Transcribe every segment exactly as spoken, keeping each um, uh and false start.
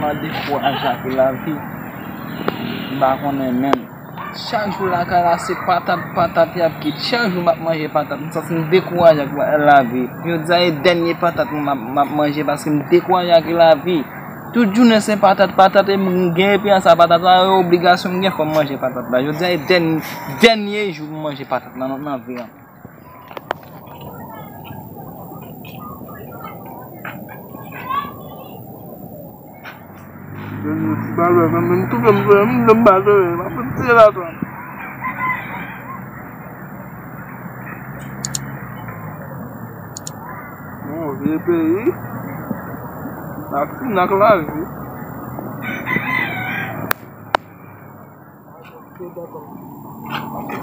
Mwen dekouraje ak lavi. M pa konnen menm. Chak jou lakay la se patat, patat y ap kit. Chak jou m ap manje patat. M santi m dekouraje ak la- lavi. Jodi a e dènye patat m ap, m ap manje paske m dekouraje ak lavi. Tout jounen se patat, patat e m gen epi an sa patat la, e obligasyon m gen fò m manje patat la. Jodi a e dèn- dènye jou m manje patat la nan, nan vi an. Ti balè, m toufe m toufe m toufe m balè, m ap tire la tou. Bon, vye peyi. Ak fin ak lavi.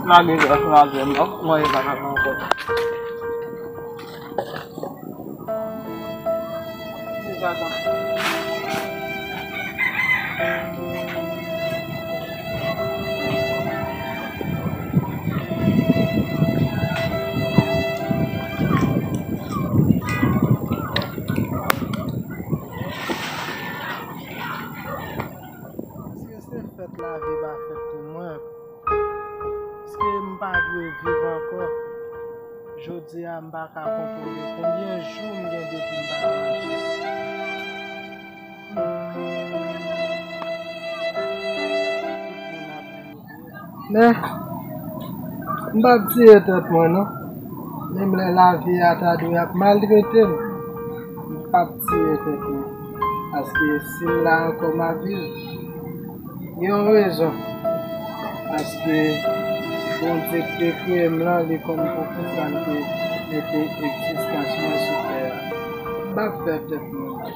Lage, lage, non, mwen e pa ka ankò. Èske se fèt lavi pa fèt pou mwen? Èske m pa dwe viv ankò? Jodi a, m pa ka kontwole konbyen jou m gen depi m pa manje. Men, m p ap tiye tèt mwen, non. Menm lè lavi a ta dwe ap maltrete m, m p ap tiye tèt mwen. Paske si m la ankò, m ap viv. Gen yon rezon. Paske Bondye ki te kreye m lan, li konn poukisa l te mete egzistans mwen sou tè a. M p ap fè tèt mwen mal.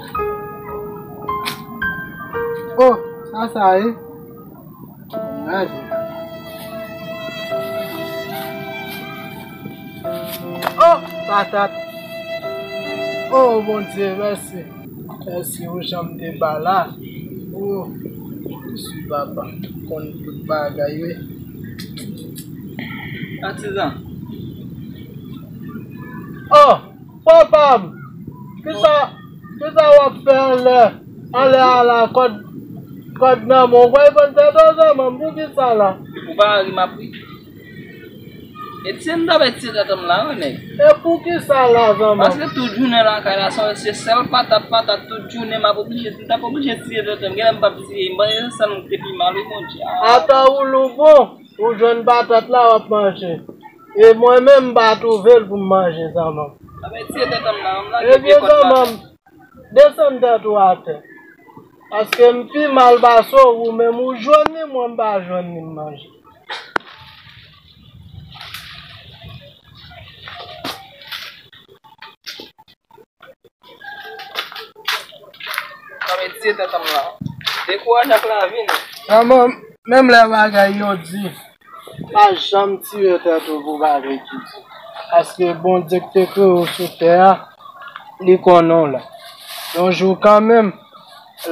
Oh, sa sa ye? Gade. Oh, patat. Oh, Bondye, mèsi. Mèsi, ou janm te ba la. Oh, mèsi, papa. Konn tout bagay, wi. Patizan. Oh, papa m. Kisa, kisa w ap fè anlè, anlè a la, kòd, kòd nan men w? W pral vann tèt ou, zanmi m, poukisa la? Ou pa ri, m ap ri. E tiye m t ap tiye tèt m la, wi, nèg. E poukisa la, zanmi m? Paske tout jounen lakay la, se, se sèl patat, patat, tout jounen, m ap oblije, m t ap oblije tiye tèt m. Genlè m p ap tiye, m panse se sèl mwen ki te pi mal, wi, Bondye. A. Atò, ou lou bon, ou jwenn patat la, w ap manje. E mwen menm, m pa twouve l pou m manje, zanmi m. Ebyen, zanmi m, desann tèt ou atè. Paske m pi mal pase w, ou menm ou jwenn li, mwen m pa jwenn li, m manje. Sa vle tiye tèt an m la. Dekouraje ak lavi, non. Kòman, menm lè bagay yo di, pa janm tiye tèt ou pou bagay ki di. Paske Bondye ki te kreye w sou tè a, li konnen w la. Yon jou kanmenm,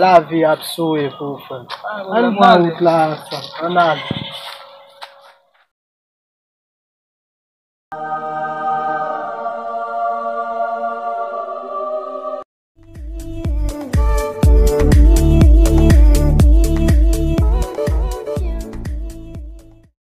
lavi ap souri pou ou, frè m. Ann pran wout la ansanm. Ann ale.